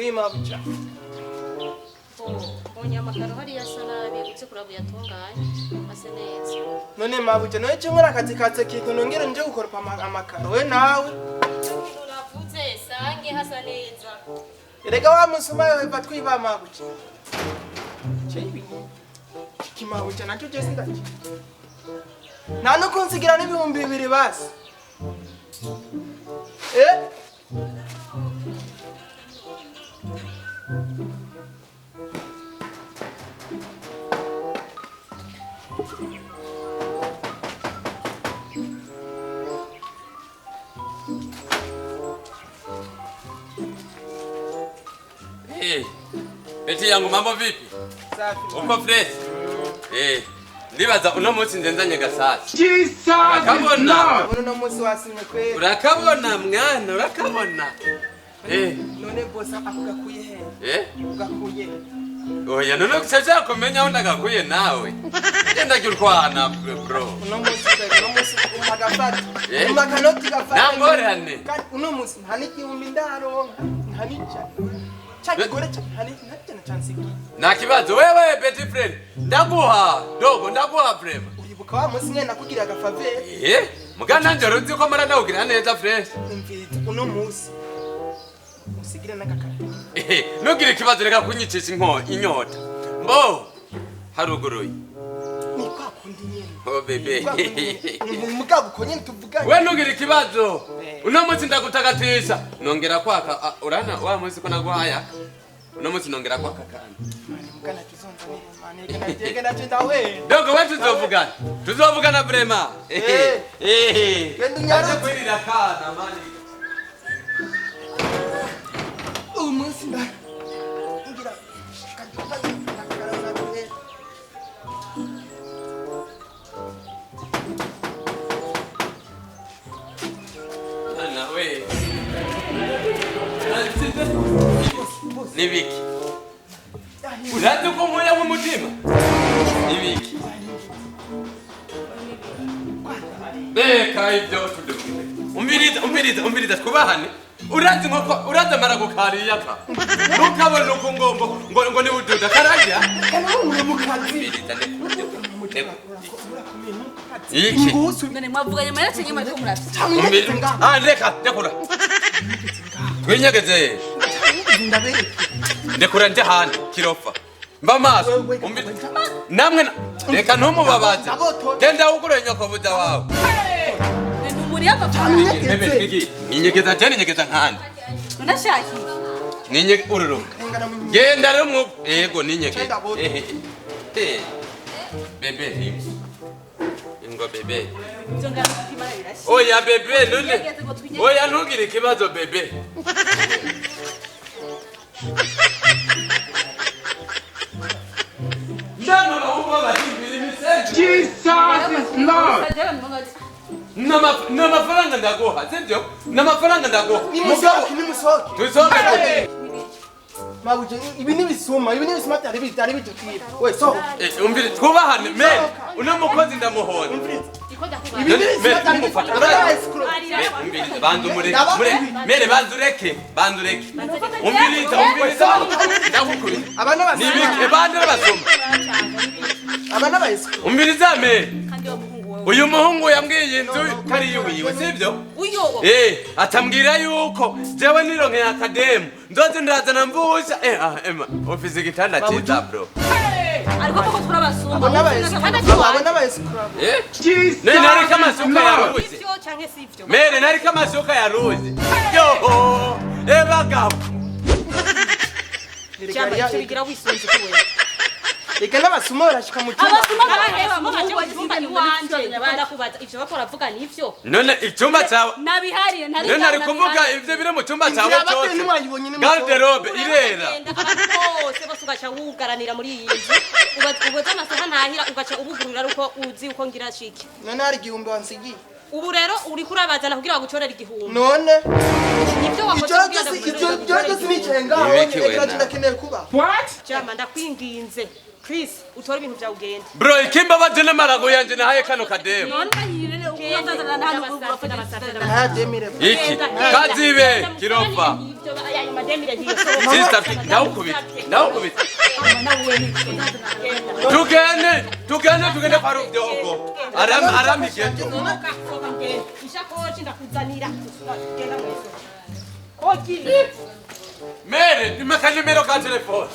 Oui, mabuja. Mbonye amakaro hariya asa nabi, uze kuraba uyatunganye ase neza. None mabuja, none cyo nkora akazi ka sécurité, nongere nje gukoropa amakaro, we nawe? Ikintu navuze, sange hasa neza. Erega wa musuma yoheva twiba, mabuja. Iki mabuja nacyo je sindaki. Nta no kunsigira n'2000 basi. Eh? Hey, Beti yangu, mambo vipi? Safi. Uko fresh? Eh, ndibaza uno munsi nzenzanye gasasi. Jesus is Urakabona? Lord. Uno munsi wasimye kweli. Urakabona mwana, urakabona. Eh, None boss, ako gakuye he? Eh? Gakuye. Oya, none kushaka kumenya aho ndagakuye nawe. Genda gyurwana bro. Uno munsi kweli, uno munsi umpa gafata. Eh? Umpa kanoti gafata. Nta ngorane. Kandi uno munsi nta n'igihumbi ndaronka, nta n'ijana. Ca kigore nta n'ijana cansigiye. Nta kibazo wewe, Betty friend. Ndaguha, dogo ndaguha vraiment. Uribuka wa munsi nyene nakugira agafaveur? Eh, muga nanje uzi ko mara ndawugira neza fresh. Umviriza, uno munsi usigire n'agakarito. Eh, ntugire ikibazo, reka kunyicisha inyota. Mbo haruguruye. Ni kwa kundi nyene. Oh bébé. Ni kwa kundi nyene. Mugabo uko nyene tuvuganye. We ntugire ikibazo. Eh. Uno munsi ndagutagatisha. Nongera kwaka urana wa munsi ko naguhaya. Uno munsi nongera kwaka kandi. Mani mugana tuzonzanire mani, reka ndagende ndaje ndahwera. Dogo we, tuzovugana. Tuzovugana vraiment. Eh. Eh. Genda unyarutse. Aje kwirira kana mani. Uyu munsi nda ngira kajuka ndakarara. Ana we. Nibiki? Urazi ko nkoya nk'umutima? Nibiki? Reka ibyo tudukume. Umviriza, umviriza, umviriza, twubahane. Urazi nkoko urazi amara gukariyaka. Ntukabona uko ngo ni ududa kararya. Kana uri mu kazi. Umviriza, ndekure. Iki. Ngusu. None mwavuganye amahera cyangwa muriko murafya? Umviriza. Ah, reka, ndekura. Twinyegeze. Ndabereke. Ndekura nje handi kirofa. Mba maso. Umviriza. Namwe reka ntumubabaze. Genda ugure nyokobuja wawe. Ni umuri y'amafaranga. Intebe ninyegeza je, ninyegeza nkandi. Unashakiye. Ninye ururuka. Genda rero mu yego ninyegeza. Genda boto. Eh, eh. Bébé, ingo bébé. Ibyo ngano imana birashya. Oya bébé, none. Twinyegeze ngo twinyegeze. Oya, ntugire ikibazo bébé. Ndano wumva bahimbira imisenyi. Jesus is Lord. N'amafaranga ndaguha, sibyo? N'amafaranga ndaguha. Nimusohoke, nimusohoke. Tusohoke. Mabuje, ibi ni bisuma, ibi ni bisuma byari bidukwiye. We sohoka. Eh, umvire, twubahane men. Uno mukozi ndamuhonda. Ndiko ndakubaza. Ibi ni bisuma byari Mufata. bidukwiye. Escrow. Umviriza, banza umureke. Mere, banza ureke, banza ureke. Umviriza, umviriza, ndagukubita. Aba n'abasuma. Nibike bande basoma. Aba n'aba escrow. Umviriza mere. Kandi wa muhungu wawe. Uyu muhungu yambwiye inzu kari iwiwe, sibyo? Uyo. Eh, atambwira yuko jewe nironkeye akademu nzoze ndazana mvusha. Eh, ah, ema ofisi igitanda cyiza bro. Ariko koko turabasumba. Abo n'aba escrow. Abo n'aba escrow. Eh. Jesus None nariko is amashuka Lord. yaruze. Ivyo canke sivyo? Mere, nariko amashuka yaruze. Yoho, eh bagabo. Jamba, ivyo bigira wisunze kuwe. Reka n'abasuma barashika mu cyumba. Abasuma baraheba Abasuma baje muhungu mu cyumba iwanje, ndiko ndakubaza ivyo bakora bavuga nivyo? None icyumba cyawe? Nabihariye ntari. None ari kuvuga ivyo biri mu cyumba cyawe Inzira abateye cyose. ntimwayibonye ni Garde-robe irera. Uragenda abantu bose bose ugaca wugaranira muri iyi nzu. Ubaza amasaha ntahira, ugaca ubugurura ari uko uzi uko ngira shike. None hari igihumbi wansigiye? Ubu rero uriko urabazana kugira bagucorere igihumbi. None Nivyo wakoze ijoro kugira ryose ndagucorere ijoro igihumbi? ryose nicaye ngaho. Ibiki we Reka nawe? ndakeneye kuba. What? Jama, ndakwinginze. Chris, utore ibintu vyawe ugende. Bro, ikimbabaje n'amarago yanje nahaye kano kademu. Nta demire. Iki kazibe kirofa. Sister, ndawukubita, ndawukubita. Tugende, tugende, tugende kwa Rubyogo. Aram aramigeto. Ishakoshi ndakuzanira. Genda mweso. Koki. Mere, nimeka nimero ka telefone.